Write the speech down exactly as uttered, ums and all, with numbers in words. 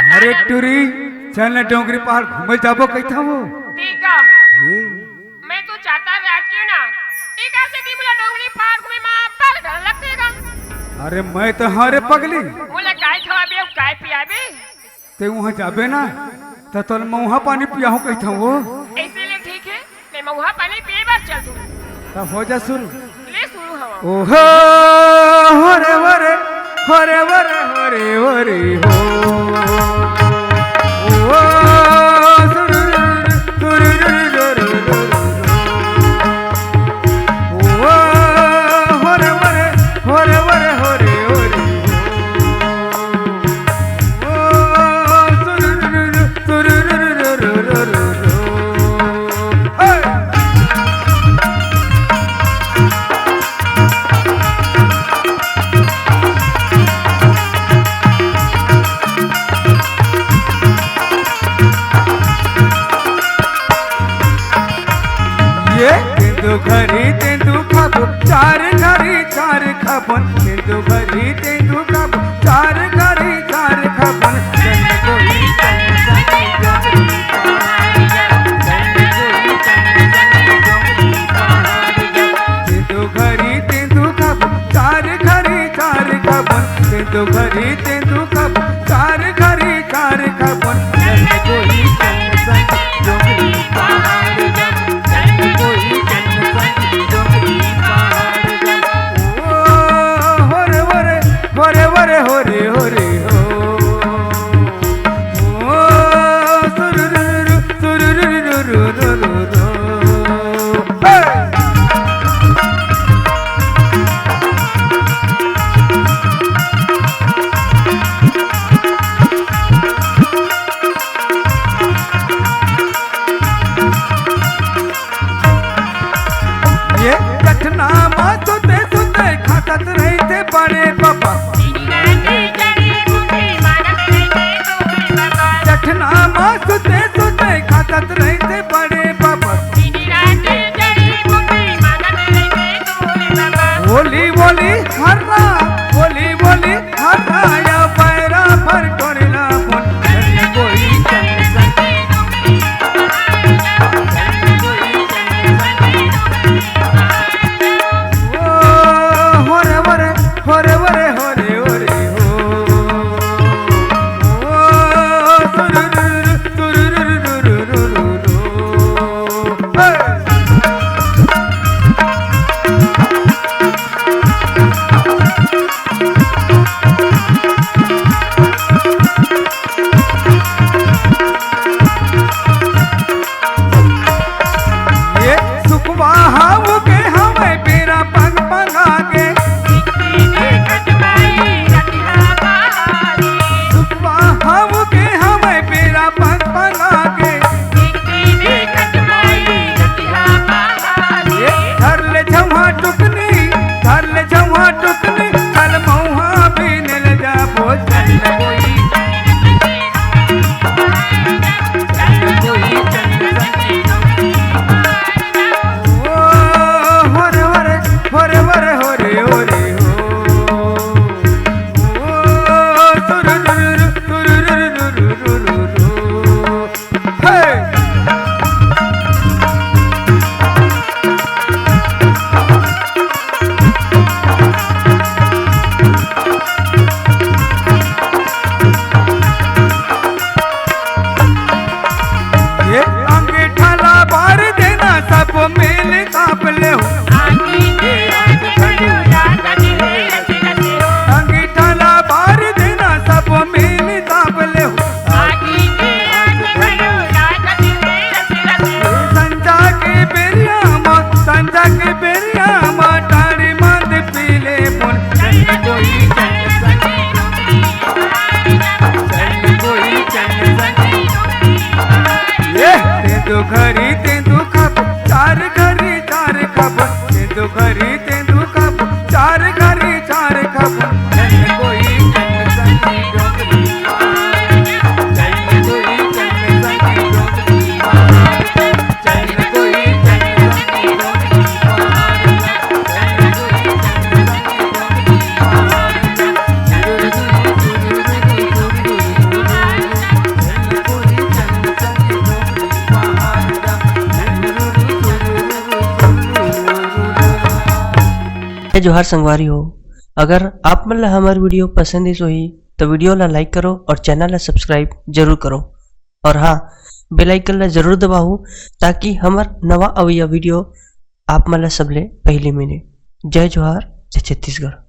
अरे टूरी, चल ना डोंगरी पहाड़ घूमे जाबो कहिथंव। ठीक है। ये मैं तो चाहता राज क्यों ना। एक ऐसे दिन मिला डोंगरी पहाड़ घूमे मा बड़ डर लगथे गा। अरे मैं तो हाँ रे पगली। बोला काय खवाबे अउ काय पियाबे? ते उहाँ जाबे ना, त तोल मउहा पानी पियाहूँ कहिथंव। ऐसे ले ठीक है, मैं मउहा पानी पिए बर चल दूँ। त हो जा शुरू। ले शुरू हवा। ओहो, होरे वरे, होरे वरे, होरे वरे, हो। ओ, सुरुरुरु, सुरुरुरु, ओ, होरे वरे, होरे वरे, होरे वरे, हो। ओ, सुरुरुरु, सुरुरुरु, हे। ये तेंदू घरी तेंदू खाबो, चार घरी चार खाबन, तेंदू घरी तेंदू खाबो, चार घरी चार खाबन। तेंदू घरी तेंदू खाबो, चार घरी चार खाबन, तेंदू घरी तेंदू खाबो, चार घरी चार खाबन। ओ, होरे वरे, होरे वरे, होरे, होरे, हो। ओ, सुरुरुरुरु, सुरुरुरुरुरुरु। हे। ये कठना मा सुते सुते खातत रहिथे बड़े बबा। कठना मा सुते सुते खातत रहिथे बड़े बबा। बोली बोली हर्रा, बोली बोली हर्रा, या पैरा भर टोरेला बोल। ओ, होरे वरे, होरे वरे, होरे वरे, हो। ओ, सुरुरुरु, सुरुरुरुरुरुरु। जोहार संगवारी हो, अगर आप मन ला हमर video पसंद आइस होही, तो video ला like करो और channel ला subscribe जरूर करो। और हाँ, bell icon ला जरूर दबाहू, ताकि हमर नवा अवइया video आप मन ला सबले पहली मिले। जय जोहार, जय छत्तीसगढ़।